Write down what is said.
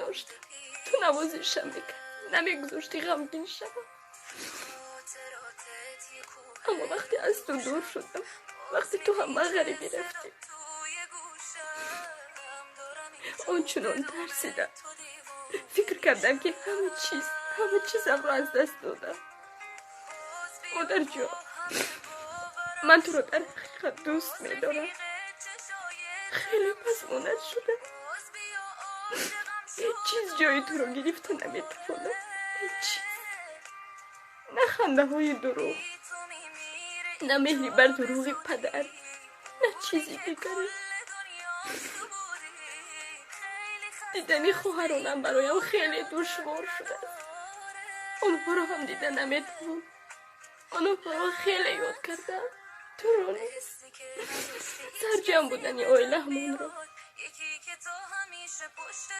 медоштам. Ту навозишам мекардӣ, намегузоштӣ ғамгин шавам. Аммо вақте аз ту дур шудам, вақте ту ҳам ба ғарибӣ рафтӣ, ончунон тарсидам, фикр кардам, ки ҳама чиз, ҳама чизамро аз даст додам. Модарҷон, ман туро дар ҳақиқат дӯст медорам. Хеле пасмонда шудам. Ҳеҷ чиз ҷои туро гирифта наметавонад, ҳеҷ чиз: на хандаҳои дурӯғ, на меҳри бардурӯғи падар, на чизи дигаре. Дидани хоҳаронам бароям хеле душвор шудааст. Онҳоро ҳам дида наметавонам. Онҳоро хеле ёд кардам, туро низ, сарҷамъ будани оилаамонро.